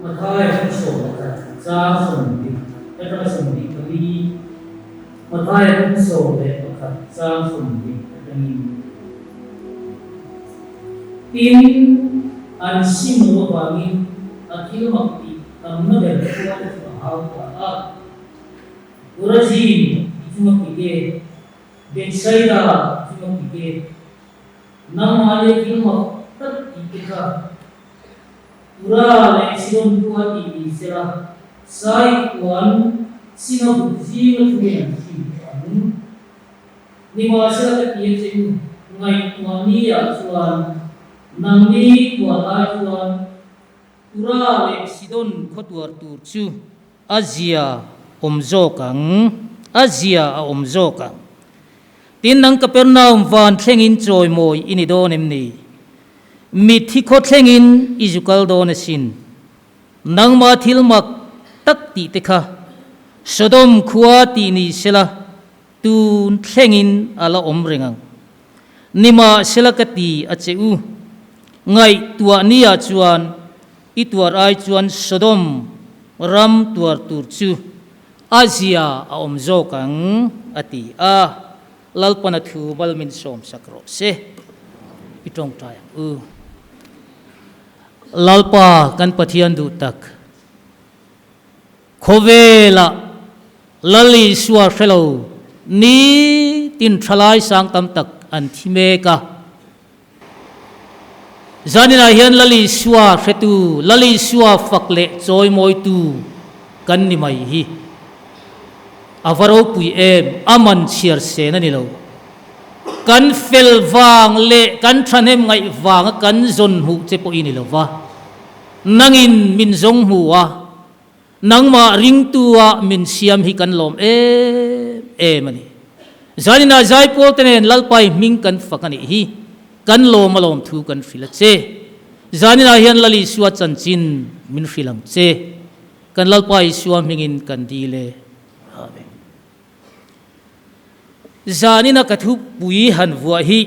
Mathaia hming 11 chang 20 atanga 24. Mathaia hming 11 chang 20 atangin. Tin, an sim loh avangin a thil mak tih tamna ber khua te chu a hau ta a. Korazin i chunga pike, Bethsaida i chunga pike, nangmah leh thil mak tak tih te kha Tura leh Sidon khua tih ni sela, Sai puan sina but zinga thuin an hrim tawh ang. Nimahsela ka ti a che u, ngaihtuah ni ah chuan nangni tuar lai chuan Tura leh Sidon khaw tuar tur chu a zia awm zawk ang, a zia a awm zawk ang. Tin, nang Kapernaum van thlengin chawimawi i ni dawn em ni? Mitthi khaw thlengin i zu kal dawn asin. Nangmah thil mak tak tih te kha Sodom khua tih ni sela tun thlengin a la awm reng ang. Nimahsela ka ti a che u, ngaihtuah nia chuan i tuar ai chuan Sodom ram tuar tur chu a zia a awm zawk ang, a ti a. Lalpana thu mal min sawmsak rawh se, i tawngtai ang u. Lalpa kan Pathian duh tak, khawvela Lal Isua hre lo ni tin thalai sang tam tak an thi mek a. Zaninah hian Lal Isua hretu, Lal Isua fak leh chawimawitu kan ni mai hi. A va ropui em, a man chhiar sen a ni lo. Kan fel vang leh kan thahnem ngaih vanga kan zawn hmuh che pawh i ni lo va. Nangin min zawng hmu a, Nangmah ringtu-a min siam hi kan lawm em em a ni. Zaninah Zaipawl te nen Lalpai hming kan fak a nih hi. Kan lawm a lawm thu kan hrilh a che. Zaninah hian Lal Isua chanchin min hrilh ang che. Kan Lalpa Isua hmingin kan dil e. Amen. Zanina ka thupui han vuah hi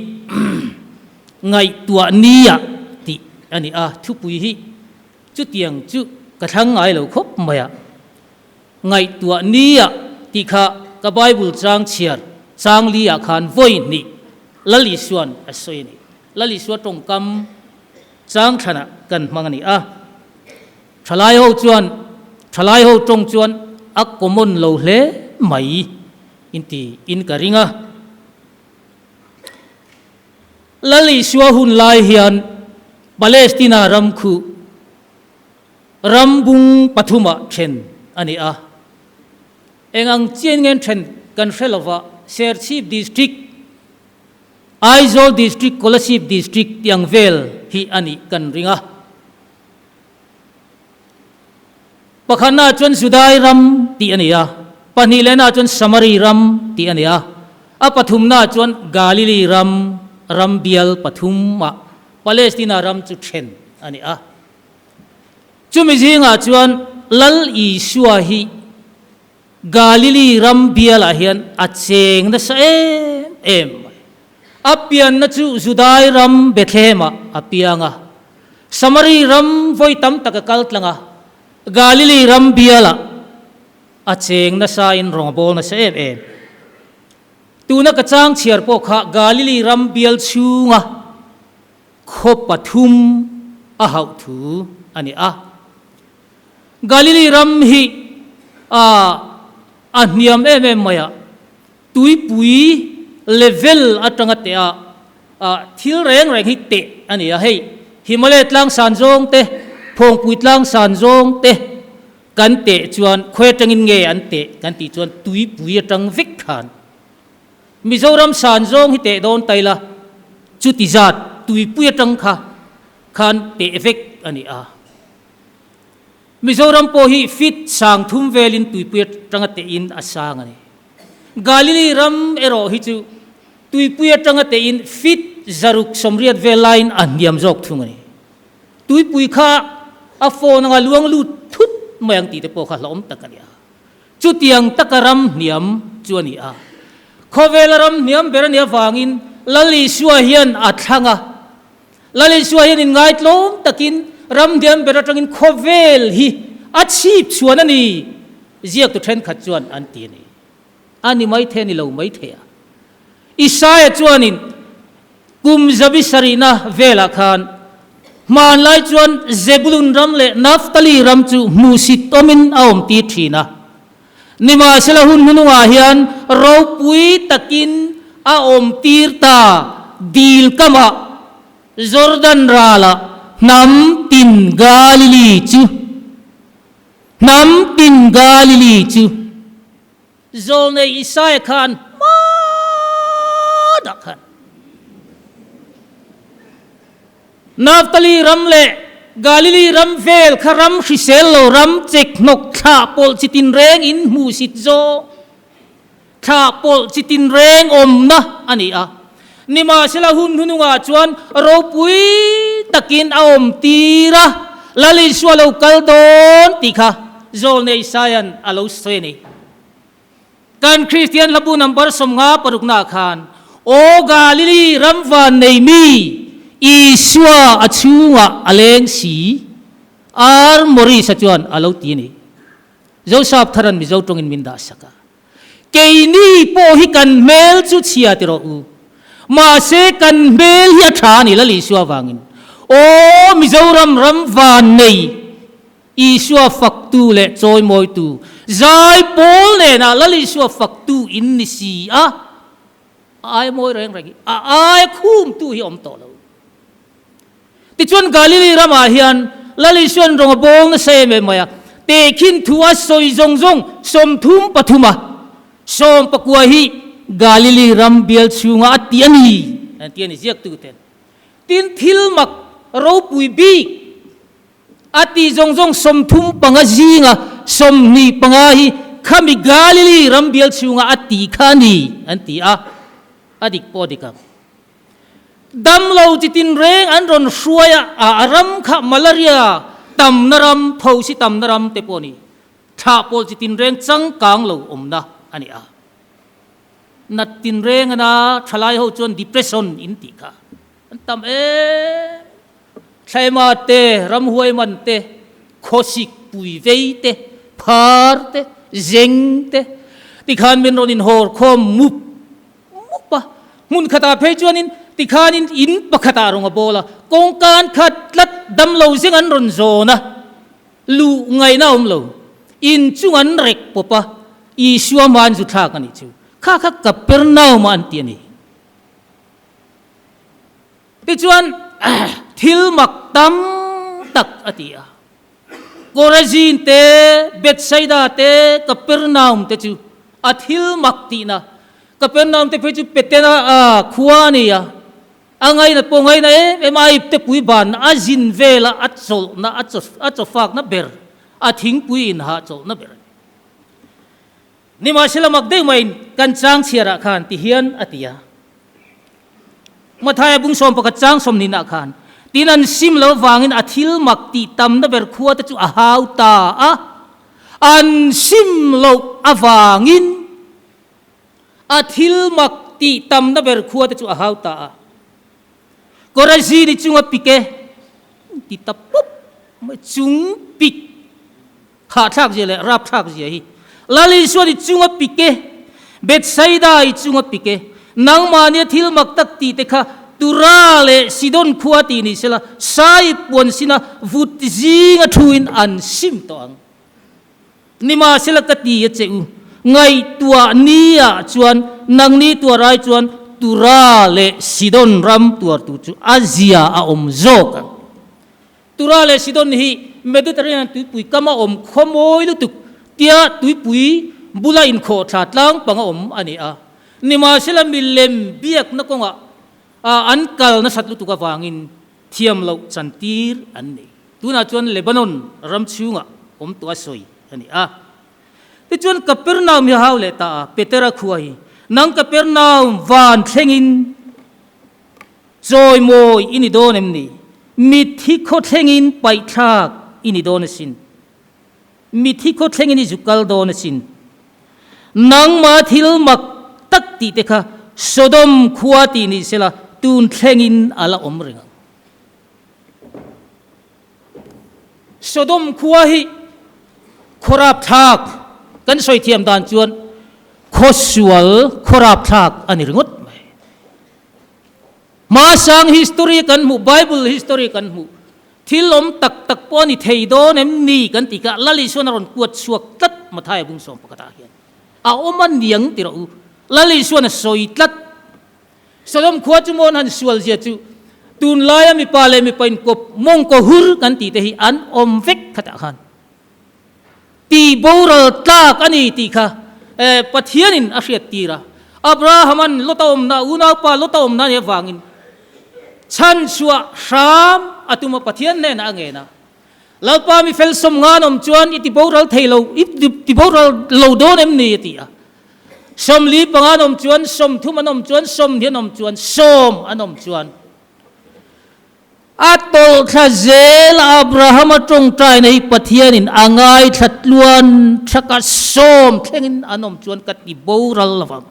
ngaihtuah nia tih a ni a, thupui hi Chutiang chu ka thlang ngai lo khawp mai a, ngaihtuah nia tih kha ka Bible chang chhiar chang li ah khan vawi hnih Lal Isua'n a sawi a ni. Lal Isua tawngkam chang thlanah kan hmang a ni a, thalai ho chuan thalai ho tawng chuan a common lo hle mai inti in ka ring a. Lal Isua hun lai hian Palestina ram khu ram bung pathumah then a ni a. Eng ang chian ngen then kan hre lova, Serchhip District, Aizawl District, Kolasib District tih ang vel hi a nih kan ring a. Pakhatnaah chuan Judai ram tih a ni a, pahnih lehnaah chuan Samari ram tih a ni a, a pathumnaah chuan Galili ram, ram bial pathumah Palestina ram chu then a ni a. Chumi zingah chuan Lal Isua hi Galili ram bialah hian a cheng nasa em em mai. A pianna chu Judai ram Bethlehem-ah a piang a. Samari ram vawi tam tak a kal tlang a, Galili ram bialah a cheng nasain rawng a bawl nasa em em. Tuna ka chang chhiar pawh kha Galili ram bial chhunga khaw pathum a hauh thu a ni a. Galili ram hi a a hniam em em mai a, Tuipui level atanga teh a, thil reng reng hi teh a ni a, hei Himalaya tlang san zawng te, Phawngpui tlang san zawng te kan teh chuan khawi atangin nge an teh kan tih chuan tuipui atang vek khan Mizoram san zawng hi teh dawn ta ila chuti zat tuipui atang kha khan teh vek a ni a. Mizoram pawh hi feet sang thum velin tuipui atanga tehin a sang a ni. Galili ram erawh hi chu tuipui atanga tehin feet zaruk sawmriat vel laiin a hniam zawk thung a ni. Tuipui kha a phone anga luang lut thut mai ang tih te pawh kha hlauhawm tak a ni a. Chutiang taka ram hniam chu a ni a. Khawvela ram hniam ber a nih avangin Lal Isua hian a thlang a. Lal Isua hian inngaitlawm takin ram hniam ber atangin khawvel hi a chhip chhuan a ni, ziaktu thenkhat chuan an ti a ni. A ni maithei a ni lo maithei a. Isaia chuanin kum zabi sarihna velah khan hmanlai chuan Zebulun ram leh Naphtali ram chu hmuhsit awmin a awm tir thin a. Nimahsela hun hmunungah hian ropui takin a awm tir ta dil kamah Jordan ralah hnam tin Galili chu hnam tin Galili chu Zawlnei Isaia khan hmanah khan Naftali ram leh Galili ram vel kha ram hrisel lo ram chek hnawk thlah pawlh chi tinreng in hmuhsit zawng thlah pawlh chi tinreng awmna a ni a. Nimahsela hun hnunungah chuan ropui takin a awm tir a, Lal Isua lo kal dawn tih kha Zawlnei Isaia'n a lo sawi a ni. Kan Kristian hlabu number 50 paruknaah khan, Aw Galili ram van nei mi, Isua a chhungah a leng si, R. Morris-a chuan a lo ti a ni. Joseph Tharan Mizo tawngin min dah sak a. Keini pawh hi kan hmel chu chhia ti rawh u. Mahse kan hmel hi a tha a ni Lal Isua vangin. Aw Mizoram ram van nei Isua faktu leh chawimawitu zai pawl nena Lal Isua faktu in ni si a, a ai mawi reng reng hi a ai khumtu hi awm tawh lo. Tichuan Galili ramah hian Lal Isua'n rawng a bawng nasa em em mai a, tehkhin thu a sawi zawng zawng 33 a 19 hi Galili ram bial chhunga a ti a ni an ti a ni ziaktuten. Tin, thil mak ropui bik a ti zawng zawng 35 zinga 25 hi khami Galili ram bial chhunga a ti kha a ni an ti a, a dik pawh a dik ang. Damlo chi tinreng an rawn hruai a, a ram kha malaria tamna ram, phosi tamna ram te pawh a ni. Thlah pawl chi tinreng changkang lo awmna a ni a. Nat tinreng ana thalai ho chuan depression in tih kha an tam em. Thlaima te, ramhuai man te, khawsik pui vei te, phar te, zeng te tikhan min rawn inhawr khawm mup mup a, hmun khatah phei chuanin tikhanin in pakhatah rawng a bawl a, kawngkan khat tlat damlo zeng an rawn zawn a, luh ngaihna a awm lo, in chung an rek pawp a, Isua hma an zu thlak a nih chu, kha kha Kapernaum-ah an ti a ni. Tichuan thil mak tam tak a ti a, Korazin te, Bethsaida te, Kapernaum te chu a thil mak tihna. Kapernaum te phei chu Petera khua a ni a, a ngainat pawh ngaina em em a, a ipte pui ban a zin vela a chawlhna, a chawfakna ber, a thingpui inhah chawlhna ber a ni. Nimahsela mak deuh maiin kan chang chhiarah khan ti hian a ti a. Mathaia bung 11 chang 20 ah khan, Tin an sim lo vangin a thil mak tih tamna ber khua te chu a hau ta a, an sim loh avangin a thil mak tih tamna ber khua te chu a hau ta a. Korazini chunga pik e ti ta pup mai, chung pik. Hahthlak zia leh rapthlak zia hi Lal Isuan i chunga pik e, Bethsaida i chunga pik e, nangmahnia thil mak tak tih te kha Tura leh Sidon khua tih ni sela sai puan sina vut zinga thuin an sim tawh ang. Nimahsela ka ti a che u, ngaihtuah nia chuan nangni tuar ai chuan Tura leh Sidon ram tuartu chu a zia a awm zawk ang. Tura leh Sidon hi Mediterranean tuipui kama awm khaw mawi lutuk tia tuipui bula inkhawhthla tlang panga awm a ni a. Nimahsela milem biakna kawngah an kal nasat lutuk avangin thiam loh chantir an nei. Tunah chuan Lebanon ram chhungah awm tawh a sawi a ni a. Tichuan Kapernaum hi a hau leh ta a, Petera khua hi, Nang Kapernaum van thlengin, Chawimawi i ni dawn em ni? Mitthi khaw thlengin paihthlak i ni dawn asin. Mitthi khaw thlengin i zu kal dawn asin. Nangmah thil mak tak tih te kha Sodom khua tih ni sela tun thlengin a la awm reng ang. Sodom khua hi khaw rapthlak kan sawi thiam dan chuan khaw sual khaw rapthlak a ni ringawt mai. Hmasang history kan hmuh, Bible history kan hmuh, thil awm tak tak pawh a ni thei dawn em ni kan tih kha Lal Isuan a rawn kuat chhuak tlat Mathaia bung sawm pakhatah hian a awm a niang ti rawh u. Lal Isuan a sawi tlat. Sodom khua chu mawn han sual zia chu tunlaia mipa leh mipa inkawp mawngkaw hur kan tih te hi an awm vek khatah khan tih boral tlak a ni tih kha Pathianin a hriat tir a. Abrahaman Lota awmna, unaupa Lota awmna a nih avangin chhanchhuah hram a tum a, Pathian hnenah a ngen a. Lalpa mi fel sawm ngan awm chuan i ti boral thei lo, i ti boral lo dawn em ni? a ti a. 45 an awm chuan, 30 an awm chuan, 20 an awm chuan, 10 an awm chuan. A tawlhthla zel a Abrahama tawngtaina hi Pathianin a ngaithla tluan thaka 10 thlengin an awm chuan ka ti boral lovang.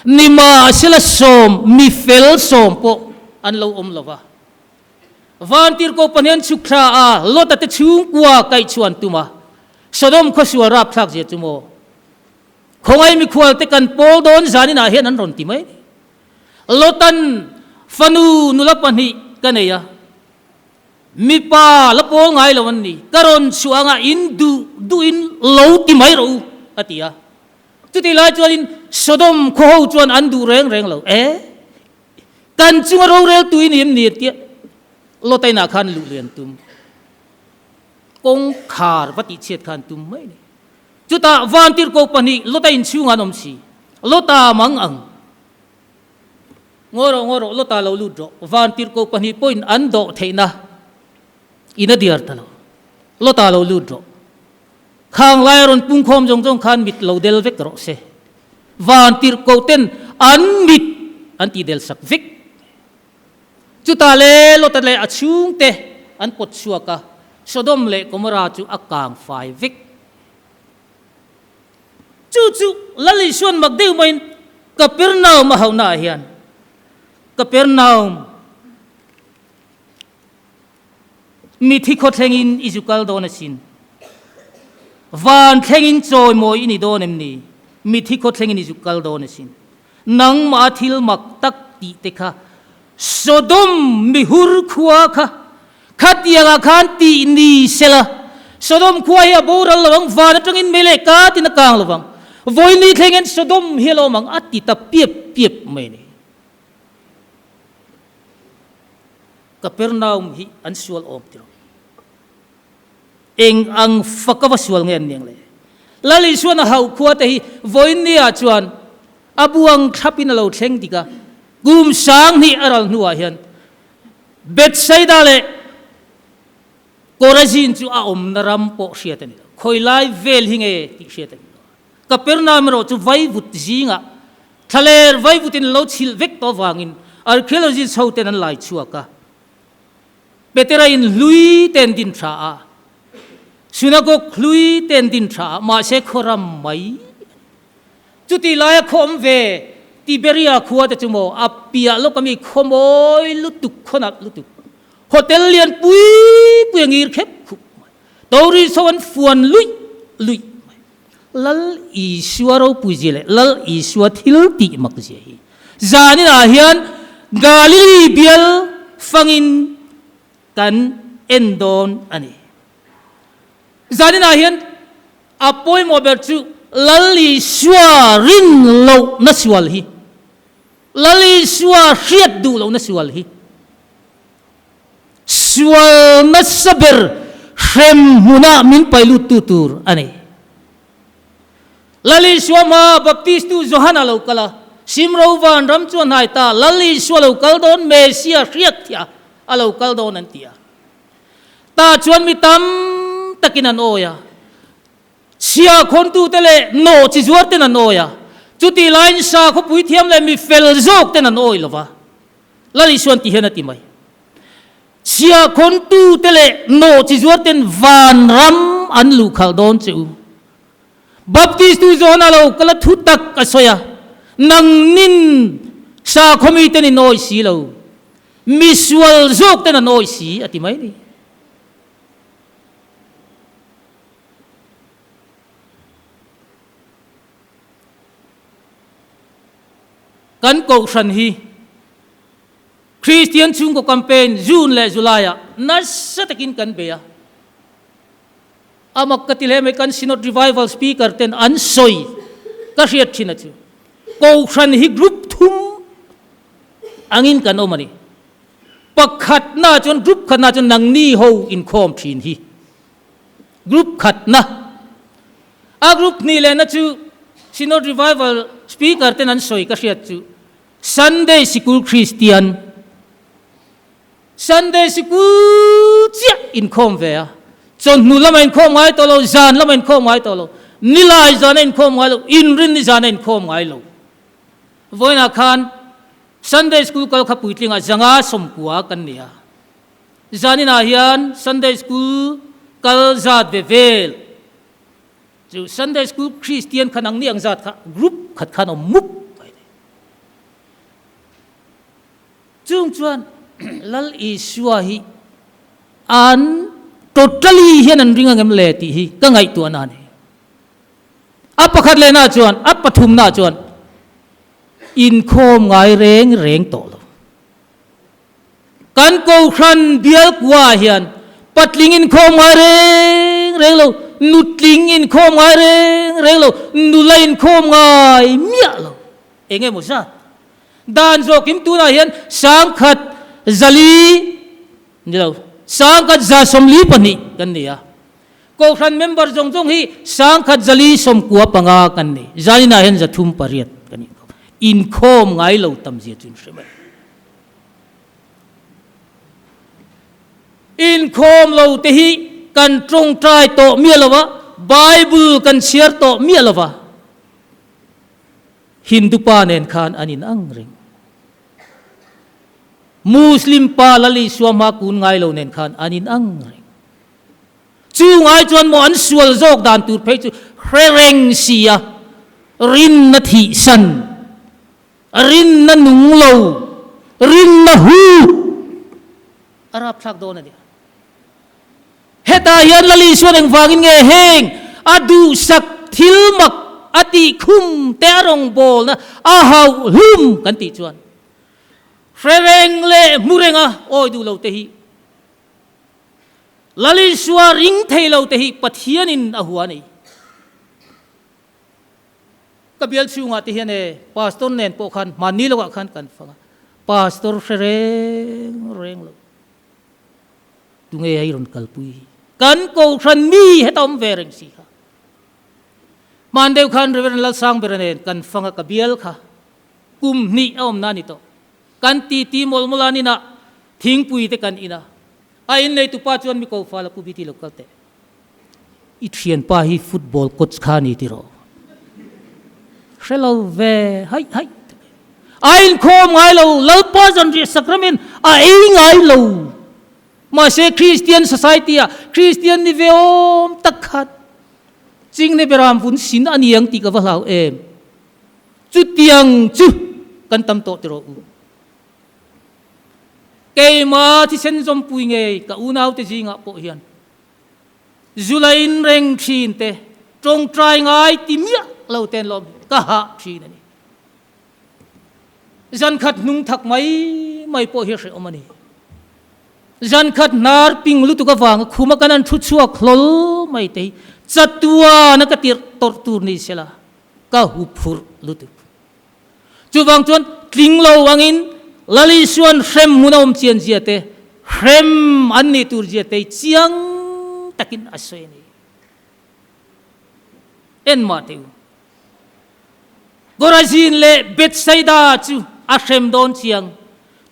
Nimahsela 10 mi fel 10 pawh an lo awm lova. Vantirhkoh pahnian chhuk thla a Lota te chhungkua kaihchhuan tum a, Sodom khawsual rapthlak zia chu maw? Khawngaih mikhual te kan pawl dawn zaninah hian an rawn ti mai. Lotan fanu nula pahnih ka nei a, mipa la pawl ngai lo an ni, ka rawn chhuah anga in duh duhin lo ti mai rawh u, a ti a. Chutih lai chuanin Sodom khaw ho chuan an duh reng reng lo, E, kan chunga rorel tui ni em ni? a tia Lota inah khan luh lian tum, kawngkhar va tihchhiat khan tum mai a ni. Chutah vantirhkoh pahnih Lota inchhungah an awm si. Lota mang ang. Ngawi rawh, ngawi rawh, Lota lo lut rawh. Vantirhkoh pahnih pawhin an dawh theihna in a diar ta lo. Lota lo lut rawh. Khang laia rawn pungkhawm zawng zawng khan mit lo del vek rawh se. Vantirhkoh ten an mit an tih del sak vek. Chutah le Lota leh a chhungte an pawt chhuak a, Sodom leh Gomorrah chu a kang fai vek. Chu chu Lal Isuan mak deuh maiin Kapernaum a hauhnaah hian, Kapernaum, mithi khaw thlengin i zu kal dawn asin. Van thlengin chawimawi i ni dawn em ni? Mithi khaw thlengin i zu kal dawn asin. Nangmah thil mak tak tih te kha Sodom mihur khua kha khatiangah khan tih ni sela, Sodom khua hi a boral lo ang, van atangin mei leh ka tin a kang lo vang, vawini thlengin Sodom hi a lo awm ang a ti ta piap piap mai a ni. Kapernaum hi an sual awm tiraw? Eng ang fak a va sual nge an niang le? Lal Isuan a hauh khua te hi vawiinnia chuan a buang thlapin a lo thleng dik a, kum 2000 a ral hnuah hian Bethsaida leh Korazin chu a awmna ram pawh hriat a ni lo. Khawi lai vel hi nge tih hriat a ni lo. Kapernaum erawh chu vaivut zingah thlaler vaivutin a lo chhilh vek tawh avangin archaeologists ho ten an lai chhuak a. Petera in hlui te an din tha a, Synagogue hlui te an din tha a, mahse khaw ram mai a ni. Chutih laia khaw awm ve Tiberia khua te chu maw a piah lawk ami khaw mawi lutuk, khaw nalh lutuk, hotel lian pui pui a ngir khep khup mai, tourist ho an fuan luih luih mai. Lal Isua ropui zia leh Lal Isua thil tih mak zia hi zaninah hian Galili bial fangin kan en dawn a ni. Zaninah hian a pawimawh ber chu Lal Isua rin lohna sual hi, Lal Isua hriat duh lohna sual hi, Sual nasa ber hrem hmunah min pai luttu tur a ni. Lal Isua hma Baptistu Johana lo kal a, Simro van ram chu a hnai ta, Lal Isua lo kal dawn, Messia hriat thiah a lo kal dawn an ti a. Tah chuan mi tam takin an awi a, chhia khawntute leh nawh chi zuar ten an awi a, chutih laiin sakhaw puithiam leh mi fel zawk ten an awi lo va. Lal Isuan ti hian a ti mai. Chhiahkhawntute leh nawh chi zuarten vanram an luhkhalh dawn che u. Baptistu Johana lo kal a thu tak a sawi a, Nangnin sakhaw miten in awih si lo, misual zawkten an awih si a ti mai ni. Kan kohhran hi Kristian chhungkaw campaign June leh July-ah nasa takin kan bei a. A mak ka ti hle mai, kan Synod Revival Speaker ten an sawi ka hriat thin a chu. Kohhran hi group thum angin kan awm a ni. Pakhatna chuan group khatna chuan nangni ho inkhawm thin hi group khatna. A group hnih lehna chu Synod Revival Speaker ten an sawi ka hriat chu Sunday Sikul Kristian, Sunday Sikul chiah inkhawm ve a, chawhnu lama inkhawm ngai tawh lo, zan lama inkhawm ngai tawh lo, nilai zana inkhawm ngai lo, inrinni zana inkhawm ngai lo. Vawiinah khan Sunday School kal kha puitlingah zanga sawmkua kan ni a, zaninah hian Sunday School kal zat ve vel Chu Sunday School Kristian kha nangni ang zat kha group khat khan awm mup mai ni. Chung chuan Lal Isua hi an totally hian an ring angem le tih hi ka ngaihtuahna a ni. A pakhat lehna chuan, a pathumna chuan inkhawm ngai reng reng tawh lo. Kan Kohhran bialkua hian patling inkhawm ngai reng reng lo, nutling inkhawm ngai reng reng lo, nula inkhawm ngai miah lo. Eng emaw zat dan zawkin tunah hian sangkhat zali ni lo, sangkhat 142 kan ni a. Kohhran member zawng zawng hi sangkhat 495 kan ni. Zaninah hian 308 kan inkhawm. Inkhawm ngai lo tam zia chu in hre mai. Inkhawm lo te hi kan tawngtai tawh miah lo va, Bible kan chhiar tawh miah lo va, Hindu pa nen khan an inang reng. Muslim pa Lal Isua hma kun ngai lo nen khan an inang reng. Chu ngai chuan maw an sual zawk dan tur phei chu hre reng sia, rinna thihsan. Rinna nung lo, rinna hu a rapthlak dawn a nia. Hetah hian Lal Isuan engvangin nge heng a duhsak thil mak a tih khum te a rawngbawlna a hauh hlum kan tih chuan hre reng leh hmu renga awi duh lo te hi Lal Isua ring thei lo te hi Pathianin a hua a nei. Ka bial chhungah te hian e Pastor nen pawh khan hmanni lohah khan kan fang a, Pastor hre reng reng lo. Tunge hei rawn kalpui hi? Kan Kohhran mi heta awm ve reng si kha. Hman deuh khan Reverend Lalsangbera nen kan fang a, ka bial kha kum hnih a awmna a ni tawh. Kan titi mawlh mawlh a ninah thingpui te kan in a, a inneitupa chuan mi ko fal a pu BT lo kal teh. I thianpa hi football coach kha a ni tiraw? Hre lo ve haih haih tak e. A inkhawm ngai lo, Lalpa zanriah sakramen a ei ngai lo. Mahse Christian society ah Christian ni ve awm tak khan Chingne beram vun sin a ni ang tih ka va hlau em. Chutiang chu kan tam tawh tiraw u. Keima thisen zawmpui ngei ka unaute zingah pawh hian Zulain reng thin te, tawngtai ngai ti miah lo ten lawm hi ka hah thin a ni. Zan khat hnung thak mai mai pawh hi hrehawm a ni. Zan khat hnar ping lutuk avanga khuma kan an thu chhuak hlawl mai te hi chatuana ka tirh tawrh tur ni sela ka hu phurh lutuk. Chuvang chuan tling lo angin Lal Isua'n hrem hmun a awm chian zia te, hrem an nih tur zia te chiang takin a sawi a ni. En mah teh u. Gorazin leh Bethsaida chu a hrem dawn chiang,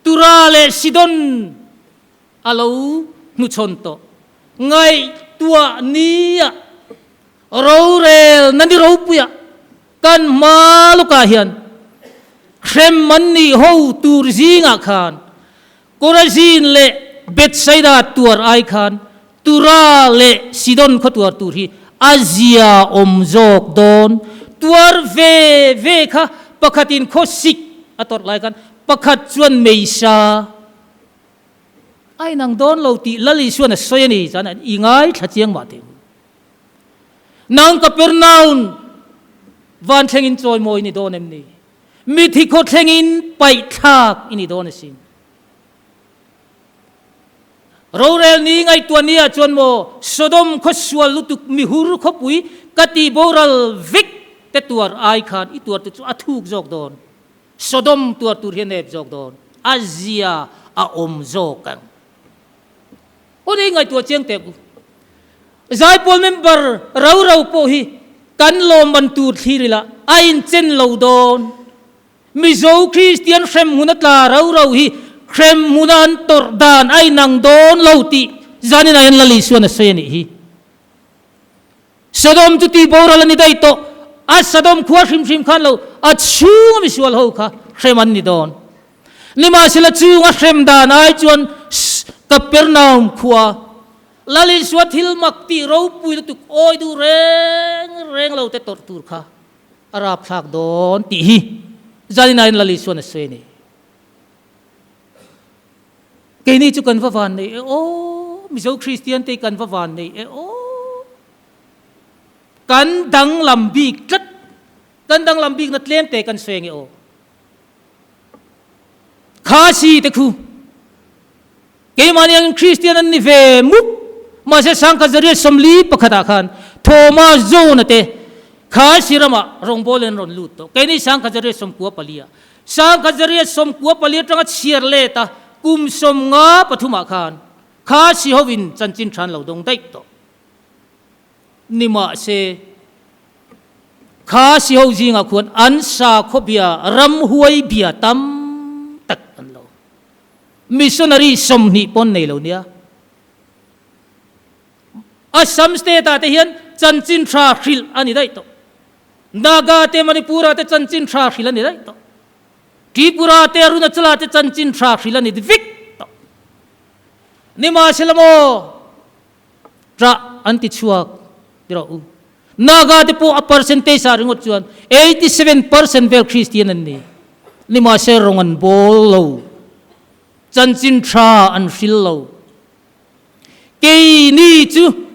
Tura leh Sidon a lo hnuchhawn tawh. Ngaihtuah nia rorel na ni ropuiah Kan hma lawkah hian hrem an nih ho tur zingah khan Korazin leh Bethsaida tuar ai khan Tura leh Sidon khaw tuar tur hi a zia awm zawk dawn. Tuar ve ve kha pakhatin khaw sik a tawrh lai khan pakhat chuan meisa a inang dawn lo tih Lal Isuan a sawi a ni. Chuan i ngaithla chiang mah teh u. Nang Kapernaum van thlengin chawimawi ni dawn em ni? Mithi khaw thlengin paihthlak i ni dawn asin. Rorel ni ngaihtuah ni ah chuan maw Sodom khaw sual lutuk mihur khawpui ka tih boral vek te tuar ai khan i tuar tu chu a thuk zawk dawn. Sodom tuar tur hi a nep zawk dawn. A zia a awm zawk ang. Aw nei ngaihtuah chiang teh u. Zaipawl member rau rau pawh hi kan lawmman tur thlir ila a inchen lo dawn. Mizo Kristian hremhmun a tla rau rau hi hremhmuna an tawrh dan a inang dawn lo tih zanin ah hian Lal Isuan a sawi a nih hi. Sodom chu tih boral a ni daih tawh, a Sodom khua hrim hrim khan lo a chhunga misual ho kha hrem an ni dawn. Nimahsela chunga hrem dan ai chuan Kapernaum khua Lal Isua thil mak tih ropui lutuk awi duh reng reng lo te tawrh tur kha a rapthlak dawn tih hi Zalinain Lal Isuan a sawi a ni. Keini chu kan va van nei e aw, Mizo Kristian te kan va van nei e aw. Kan danglam bik tlat, kan danglam bikna tlem te kan sawi ange aw. Khasi te khu keimahni angin Kristian an ni ve mup, mahse sangkhat zariat 41 ah khan Thomas John-a te Khasi ramah rawngbawlin an rawn lut tawh. Keini 1994 ah 1994 atanga chhiar let a kum 53 ah khan Khasi hovin chanchin than lo dawng daih tawh. Nimahse, Khasi ho zingah khuan an sakhaw bia, ramhuai bia tam tak an lo. Missionary 20 pawn nei lo nia. Assam state ah te hian chanchin tha hrilh a ni daih tawh. Naga te Manipur ah te chanchin tha hrilh a ni daih tawh. Tripura te Arunachal ah te chanchin tha hrilh a ni vek tawh. Nimahsela maw? Ṭah an ti chhuak ti rawh u. Naga te pawh a percentage ah ringawt chuan 87% vel Christian an ni. Nimahse rawng an bawl lo. Chanchin ṭha an hril lo. Keini chu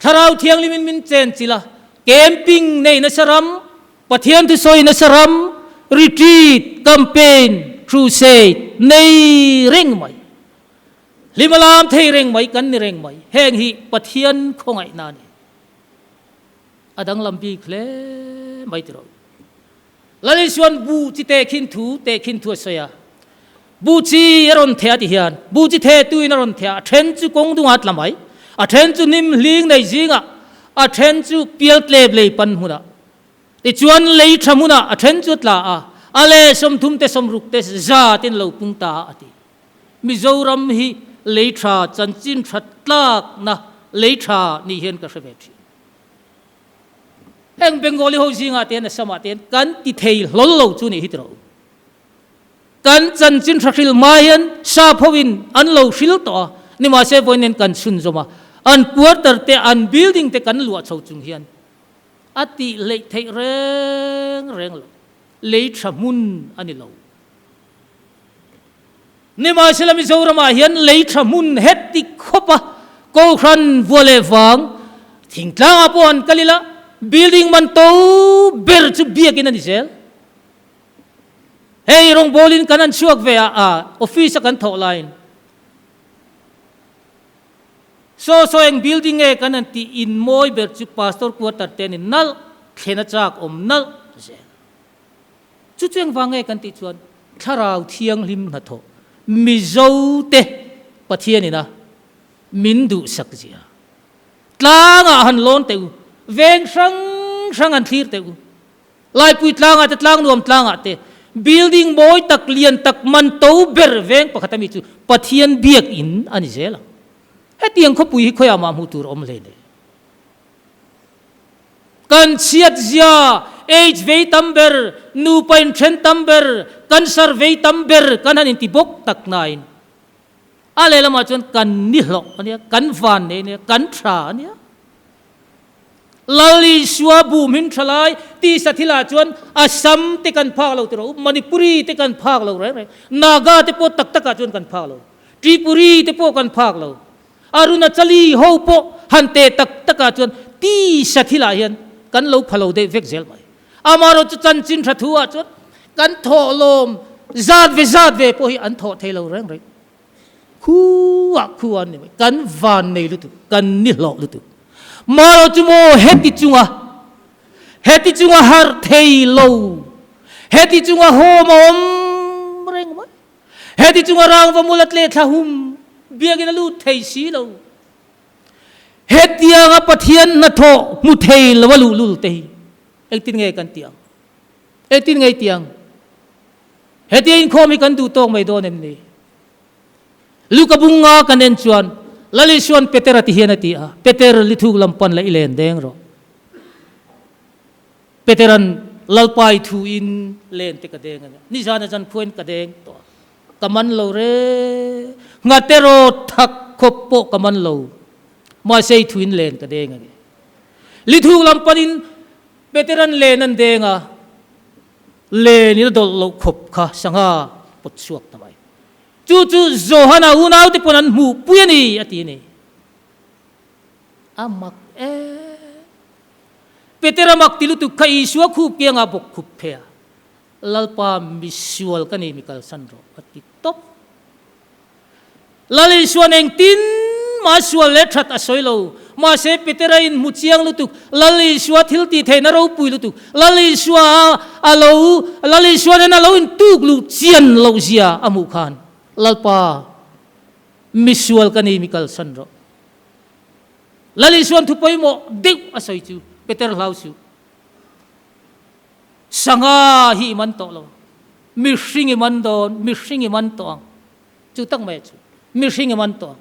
Thlarau Thianghlim in min chen chilh a, camping nei nasa ram, Pathian thusawi nasa ram, retreat, campaign, crusade nei reng mai. Hlima lam thei reng mai kan ni reng mai. Heng hi Pathian khawngaihna a ni. A danglam bik hle mai tiraw. Lal Isuan bu chi tehkhin thu tehkhin thu a sawi a. Bu chi a rawn theh a ti hian bu chi theh tuin a rawn theh a, a then chu kawng dungah a tla mai, a then chu hnim hling nei zingah, a then chu pial tlep lei pan hmunah. Tichuan lei tha hmunah a then chu a tla a, a le 30 te 60 te za ten lo pung ta a ti. Mizoram hi lei tha chanchin tha tlakna lei tha nih hian ka hre ve thin. Heng Bengali ho zingah te hian Assam ah te hian kan ti thei hlawl lo chu nih hi ti rawh u. Kan chanchin tha hril hma hian sap ho in an lo hril tawh a, nimahse vawiin kan chhunzawm a, an quarter te an building te kan luah chho chung hian a tih hleih theih reng reng lo, lei tha hmun a ni lo. Nimahsela Mizoramah hian lei tha hmun heti khawpa Kohhran vua leh vang thingtlangah pawh han kal ila building man to ber chu biakin a ni zel. Hei rawngbawlin kan han chhuak ve a, a office a kan thawh laiin saw saw eng building nge kan han tih in mawi ber chu pastor quarter te a ni nalh thlen a chak awm nalh zel. Chu chu engvang nge kan tih chuan Thlarau Thianghlim hnathawh Mizote Pathianina min duhsak zia tlangah han lawn teh u, veng hrang hrang han thlir teh u, Laipui tlangah te Tlangnuam tlangah te building mawi tak lian tak man to ber veng pakhat ami chu Pathian biakin a ni zel ang. Hetiang khawpui hi khawiah mah hmuh tur a awm hle nei. Kan chhiat zia, aids vei tam ber, nupa inthen tam ber, cancer vei tam ber kan han inti bawk tak nain a lehlamah chuan kan ni hlawh a nia, kan van nei a nia, kan tha a nia. Lal Isua bu hmin tha lai tisa thilah chuan Assam te kan phak lo tiraw, Manipuri te kan phak lo reng reng, Naga te pawh tak takah chuan kan phak lo, Tripuri te pawh kan phak lo. Arunachali ho pawh han teh tak takah chuan tisa thilah hian kan lo pha lo deuh vek zel mai. Amaherawhchu chanchin tha thu ah chuan Kan thawhlawm zat ve zat ve pawh hi an thawh thei lo reng reng. Khuah khuah an ni mai. Kan van nei lutuk, kan ni hlawh lutuk. Marawh chu maw heti chunga, heti chunga harh thei lo, heti chunga hawm a awm reng mai, heti chunga rangva mul a tle thla hum biakin a lut thei si lo. Hetianga Pathian hnathawh hmu thei lo a luhlul te hi engtin nge kan tih ang? Engtin nge i tih ang? Hetia inkhawm hi kan duh tawk mai dawn em ni? Luka bunga kan en chuan Lal Isua'n Petera ti hian a ti a, Peter, lithuk lam pan la i len deng rawh. Petera'n Lalpa i thu in len te ka deng a nia. Nizan a zan khuain ka deng tawh a. Ka man lo re. Nghate rawt thak khawp pawh ka man lo. Mahse i thuin len ka deng a ni. Lithuk lam panin Peteran len an deng a, len in a dawlh loh khawp kha sangha pawt chhuak ta mai. Chu chu Johana unaute pawn an hmuh pui a ni a ti a ni. A mak em. Petera mak ti lutuk kha Isua khup kiangah bawk khup phei a. Lalpa misual ka nei mi kalsan rawh a ti tawp. Lal Isuan engtin mah sual leh that a sawi lo. Mahse Petera in hmu chiang lutuk, Lal Isua thil tih theihna ropui lutuk, Lal Isua a lo Lal Isua nen a lo in tuk luh chian loh zia a hmuh khan, Lalpa misual ka nei mi kalsan rawh. Lal Isuan thu pawimawh deuh a sawi chu Peter hlau suh. Sangha hi i man tawh lo. Mihring i man dawn, mihring i man tawh ang. Chu tak mai a chu. Mihring i man tawh ang.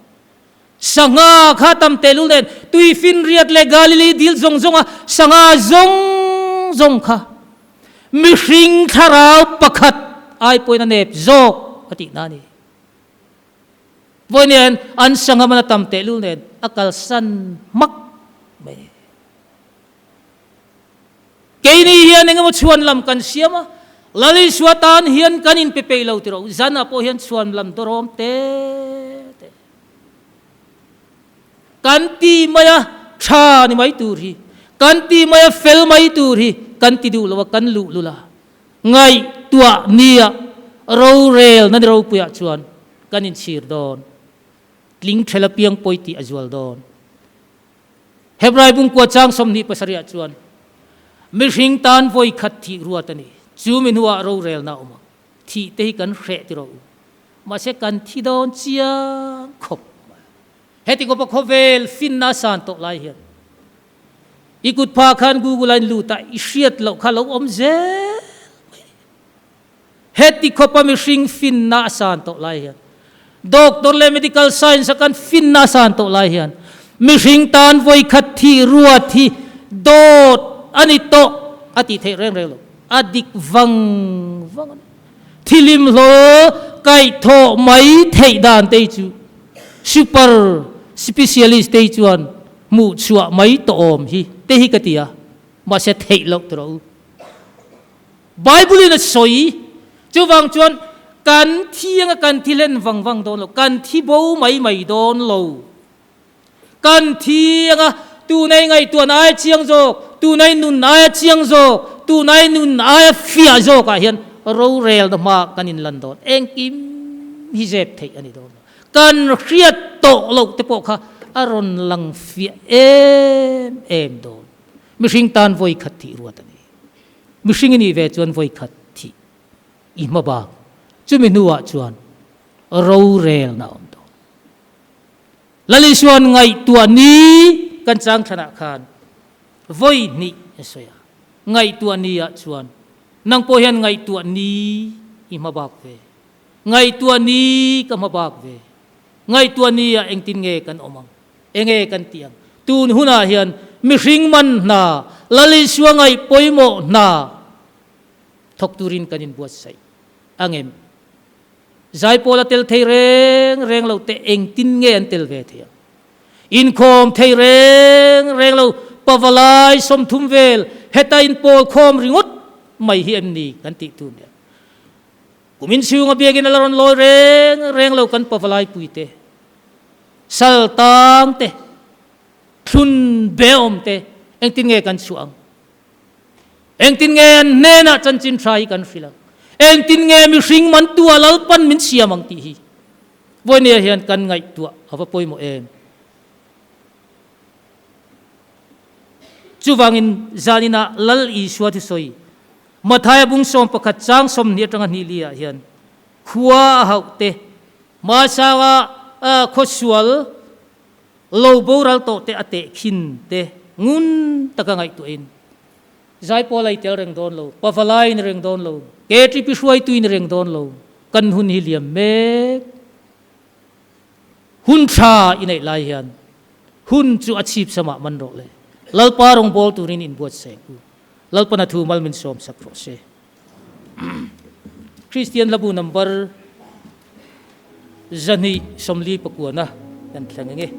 Sangha kha tam tehlul nen Tuifinriat leh Galili dil zawng zawnga sangha zawng zawng kha mihring thlarau pakhat ai pawhin a nep zawk a tihna a ni. Vawiin an sangha man a tam tehlul nen a kalsan hmak mai. Keini hian engemaw chhuan lam kan siam a, Lal Isua tan hian kan inpe peih lo tiraw, zanah pawh hian chhuan lam dawrawm te te kan ti mai a, tha ni mai tur hi, kan ti mai a, fel mai tur hi kan ti duh lo a, kan luh lul a, ngaihtuah nia rorel na ni ropuiah chuan kan inchhir dawn, tling thela piang pawi tih a zual dawn. Hebrai bungkua chang 27 ah chuan, Mihring tan vawi khat thih ruat a ni. Chu mi hnuah rorelna a awm ang. Thih te hi kan hreh ti rawh u. Mahse kan thi dawn chiang khawp mai. Heti khawpa khawvel finna a san tawh lai hian i kut pha khan Google a in lut a, i hriat loh kha lo awm zel mai a ni. Heti khawpa mihring finna a san tawh lai hian, doctor leh medical science a kan finna a san tawh lai hian, mihring tan vawikhat thi ruat hi dawt a ni tawh a tih theih reng reng lo. A dik vang vang a ni. Thilim hlaw kaihthawh mai theih dan te hi chu super specialist te hi chuan hmuh chhuah mai tawh awm hi te hi ka ti a, mahse theih loh tawh u. Bible in a sawi, chuvang chuan kan thi anga kan thi hlen vang vang dawn lo, kan thi bo mai mai dawn lo. Kan thi anga tunai ngaihtuahna aia chiang zawk, tunai nun aia chiang zawk, tunai nun aia fiah zawkah hian rorelna hma kan inlan dawn. Engkim hi zep theih a ni dawn lo. Kan hriat tawh loh te pawh kha a rawn lang fiah em em dawn. Mihring tan vawi khat thih ruat a ni. Mihring i nih ve chuan vawi khat thih i hma bak. Chumi hnuah chuan rorelna a awm dawn. Lal Isua'n ngaihtuah ni kan chang thlanah khan vawi hnih a sawi a. Ngaihtuah ni ah chuan nang pawh hian ngaihtuah ni i hma bak ve. Ngaihtuah ni ka hma bak ve. Ngaihtuah ni ah engtin nge kan awm ang? Enge kan tih ang? Tun hunah hian mihring man hna, Lal Isua ngaih pawimawh hna thawk turin kan inbuatsaih ang em? Zaipawl a tel thei reng reng lo te engtin nge an tel ve thei ang? Inkhawm thei reng reng lo pavalai 30 vel heta inpawl khawm ringawt mai hi em ni kan tih tur nia. Kumin chhunga biakin a la rawn lawi reng reng lo kan pavalai puite. Sal tang te, thlun beawm te engtin nge kan chhuah ang? Engtin nge an hnenah chanchin tha hi kan hrilh ang? Engtin nge mihring mantua Lalpan min siam ang tih hi vawinia hian kan ngaihtuah a va pawimawh em. Chuvangin zaninah Lal Isua thusawi Mathaia bung 11 chang 20 atanga hnih li ah hian khua a hauh te, hmasanga khawsual lo boral tawh te a tehkhin te ngun taka ngaihtuahin Zaipawl a i tel reng dawn lo, Pavalai ni reng dawn lo, KTP hruaitu ni reng dawn lo, kan hun hi liam mek. Hun tha i neih lai hian hun chu a chhip samah man rawh le. Lalpa rawngbâwl turin inbuatsaih u. Lalpana thu mal min sawm sak rawh se. Kristian hlabu number 249 kan thleng eng e.